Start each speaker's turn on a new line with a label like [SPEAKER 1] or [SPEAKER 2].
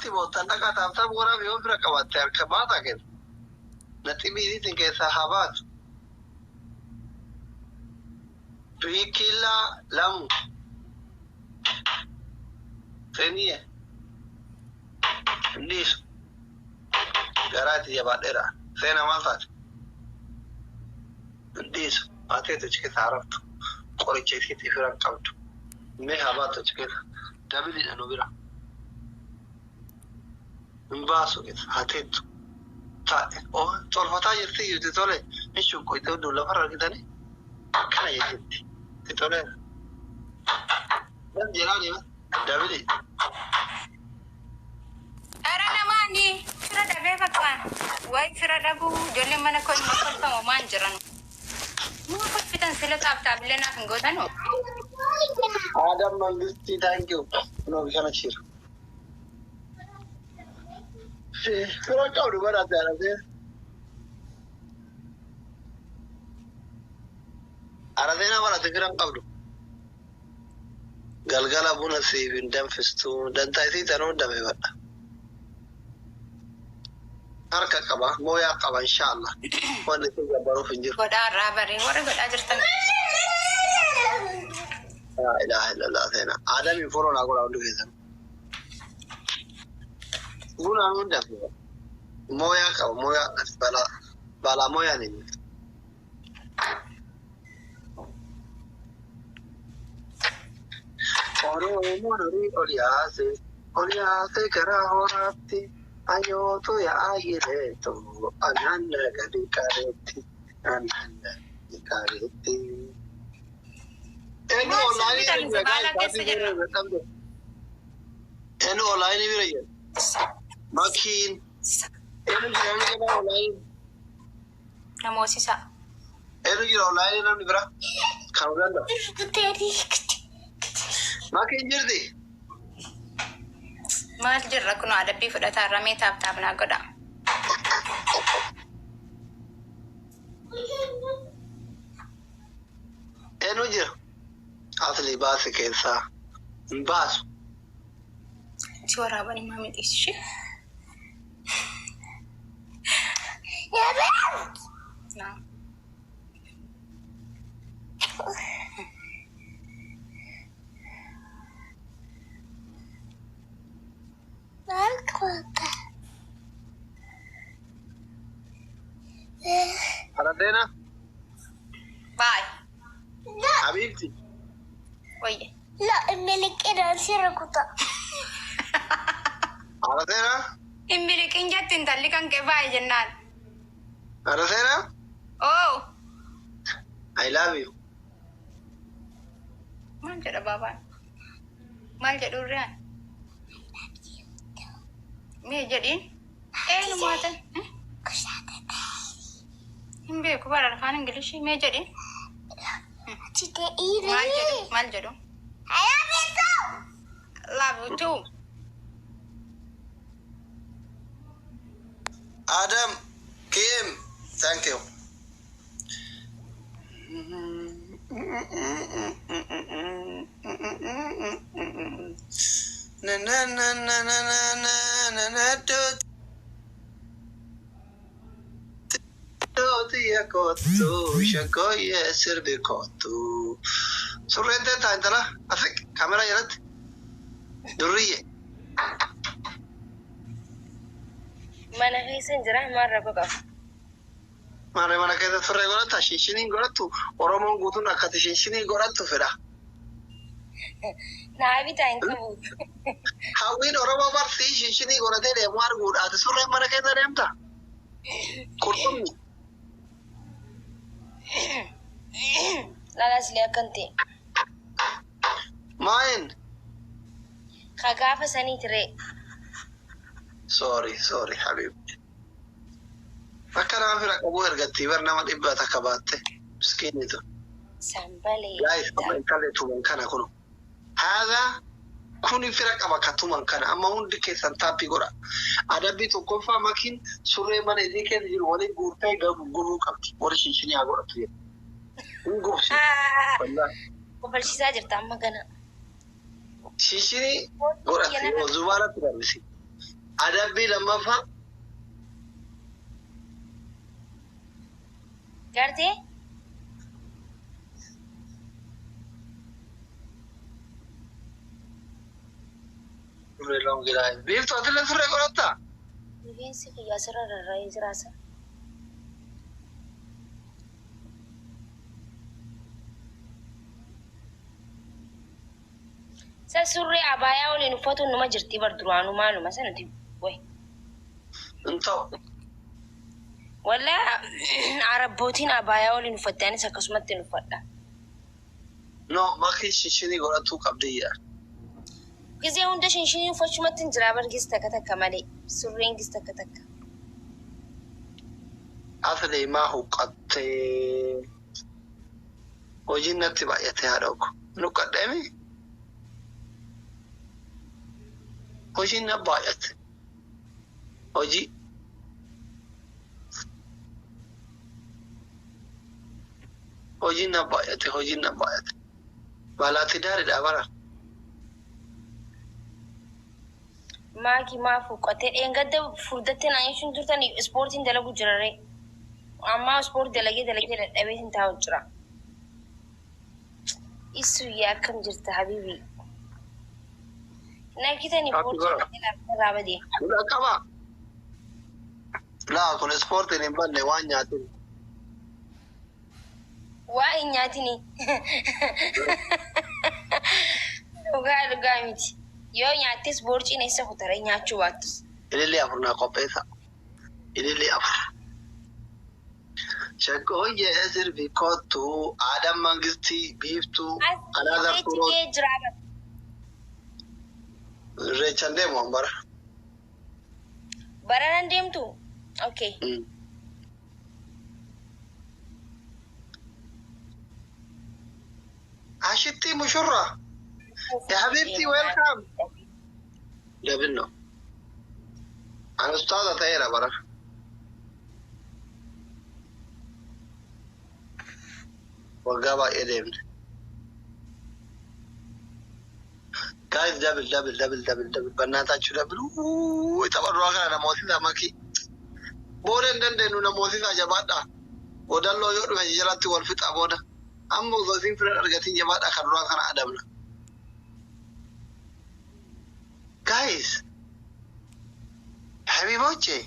[SPEAKER 1] Natti boottan dhaqaa tap tap godhaaf yoo fira qabaatte harka baataa kenna. Naxibii isiitiin keessaa haa baatu. Biikkiillaa lamu. Seeniye. Hin dhiisu. Garaa itti jabaadheera. Seena maal taate? Hin dhiisu. Baateetu achi keessa haa raftu. Qoricha isiitii fira hin qabdu. Mee haa baatu achi keessa. Dabiliidha nu bira. Hin baasu keessa haa teettu. Taa'e. Oh, tolfataa jirti iyyuu itti tole. Hin shuqqoyte hudduu lafarra argitanii. Akkana jechitti. Itti toleera. Bas jedhaani bas. Dabilii.
[SPEAKER 2] Ara namaani fira dhabee bakka wayi fira dhabuu ijoolleen mana koo hin kolfamu maan jiranu. Maa kolfitan sila taaptaabillee naaf hin gootanu.
[SPEAKER 1] Adam Mangistii thank you. Kunoo bishaan achi jira. Fira qabdu bara ati arasee. Arasee nama ati fira hin qabdu. Galgala buna siif hin danfistu. Dantaa isii tanuu dameeffadha. Harka qaba, mooyaa qaba inshaallah. Wanni isin gabbaruuf hin jiru.
[SPEAKER 2] Godhaa irraa baree warri godhaa jirtan.
[SPEAKER 1] Laa ilaaha illallah seenaa. Adamiin follow naa godhaa hundi keessan. Buna nuun danfisa. Mooyaa qaba, mooyaa balaa balaa mooyaan hin jiru. Oromoon horii ol yaase, ol yaase gara horaatti, ayootu yaayireetu, ananna gadi qabeetti, ananna gadi qabeetti. Eenyu
[SPEAKER 2] Maal
[SPEAKER 1] online
[SPEAKER 2] sirbitan
[SPEAKER 1] bira jira
[SPEAKER 2] zibaalaa
[SPEAKER 1] guys,
[SPEAKER 2] keessa
[SPEAKER 1] taatii
[SPEAKER 2] jirra.
[SPEAKER 1] bira qabdu. Eenyu online bira jira? Makiin. Eenyu jira namni jira online?
[SPEAKER 2] Namoosisa.
[SPEAKER 1] Eenyu jira online namni bira? Kan danda'u. Makiin jirti?
[SPEAKER 2] Maal jirra kun adabbii fudhataa irra mee tap tap naa godha.
[SPEAKER 1] Eenyu jira? Asli baasi keessaa. Hin baasu.
[SPEAKER 2] Si waraabanii maamii dhiisi ishee. Naa.
[SPEAKER 1] Aradeena?
[SPEAKER 2] Baay.
[SPEAKER 1] Habiibti.
[SPEAKER 2] Wayye.
[SPEAKER 1] Aradeena?
[SPEAKER 2] Hin miliqin jetti intalli kan kee baay jennaan.
[SPEAKER 1] Aradeena?
[SPEAKER 2] Oh.
[SPEAKER 1] I love you.
[SPEAKER 2] Maal jedha baabaan? Maal jedhu irraan? Mee jedhiin? Eenyumaa ta'e? Hin beeku bara afaan Ingilishii mee jedhiin? Maal jedhu? Maal jedhu? Love you too.
[SPEAKER 1] Adam, Kim, thank you. Na na na na na na na na na do do tiya kottu shagoye sirbi kottu. Surreen ta'e intala asik kameraa jalatti durriye.
[SPEAKER 3] Mana keessa hin jira, maal rakkoo qaba?
[SPEAKER 1] Maarree mana keessa surree godhatta shinshinii godhattu Oromoon guutuun akkati shinshinii godhattu fedha.
[SPEAKER 3] Naa bitaa hin qabu.
[SPEAKER 1] Hawwiin Oromoo barsii shinshinii godhatee deemu arguudhaati surreen mana keessa deemta. Qurxummii.
[SPEAKER 3] Lalaas illee akkan ta'e.
[SPEAKER 1] Maayin?
[SPEAKER 3] Ka gaafa sanii tiree.
[SPEAKER 1] Sorry, sorry, habibti. Akka nama fira qabu ergatti bar nama 100 baatte. Miskiinitu.
[SPEAKER 3] Sambalee.
[SPEAKER 1] Guys, amma intalli tuman kana kunu. Haadha kuni fira qaba ka tuman kana. Amma hundi keessan tap godha. Adabbii tokkoffaa makiin surree mana isii keessa jiru waliin guurtee gubuu qabdi. Warri shinshinii haa godhatu jedhu. Hin gubsi. Wallaahi.
[SPEAKER 3] Kofalchiisaa jirta amma gana.
[SPEAKER 1] Shinshinii godhatti yoo zubaalatti darbisi. Adabbii lammaffaa.
[SPEAKER 3] Gartee?
[SPEAKER 1] Surree loon giraa. Biiftuu atillee surree godhattaa?
[SPEAKER 3] Rifeensi kiyyaa sirra rarra'ee jiraasa. Sa surree abaayaa waliin uffatuun numa jirti bar duraanuu maaluma sanatti wayi.
[SPEAKER 1] Hin ta'u.
[SPEAKER 3] Wallaa arabbootiin abaayaa waliin uffatte anis akkasumatti hin uffadha.
[SPEAKER 1] No, makii shishinii godhatuu qabdiyya.
[SPEAKER 3] Gizee hunda shinshinii uffachumatti hin jira bar gis takka takka malee surreen gis takka takka.
[SPEAKER 1] Asli maa huqqattee hojiin natti baay'ate haadha ko. Nuqqadheemi? Hojiin na baay'ate. Hojii. Hojiin na baay'ate, hojiin na baay'ate. Baalaatti daariidha bara.
[SPEAKER 3] Maaki maaf huqqattee dheengadda furdattee naan jechuun turtan ispoortiin dalagu jiraree. Ammaa ispoortii dalagee dalagee dadhabee hin taa'u jira. Isuyyaa akkam jirta habiibi? Nakitani
[SPEAKER 1] Happy
[SPEAKER 3] boorcii
[SPEAKER 1] bara.
[SPEAKER 3] irraa badee.
[SPEAKER 1] Qaba. Laa kun ispoortiin hin banne waan nyaatin.
[SPEAKER 3] Waa hin nyaatini. Dhugaa dhugaa miti. Yoo nyaattes boorciin eessa kutara nyaachuu baattus.
[SPEAKER 1] Ilillee afur naa qopheessa. Ilillee afur. Shaggooyyee sirbi kottu Aadam Mangistii biiftuu Anaazar
[SPEAKER 3] As
[SPEAKER 1] Turoo
[SPEAKER 3] gahee jira bara.
[SPEAKER 1] Irreechan deemu an bara.
[SPEAKER 3] Baranan deemtu? Okay.
[SPEAKER 1] Ashitti mushurra. Ya habibti welcome. Dabinno. An ustaaza ta'eera bara. Waggaa baay'ee deemne. Guys, double, double, double, double, double. በእናታችሁ double. Uuuu, tapharraa kana namooti maki. Booda hin dandeenyu namooti jabaadha. Boodalloo yoo dhufe jalatti wal fixa booda. Amma osoo isin fira argatiin jabaadha kan duraa kana adabna. Guys, habiboche.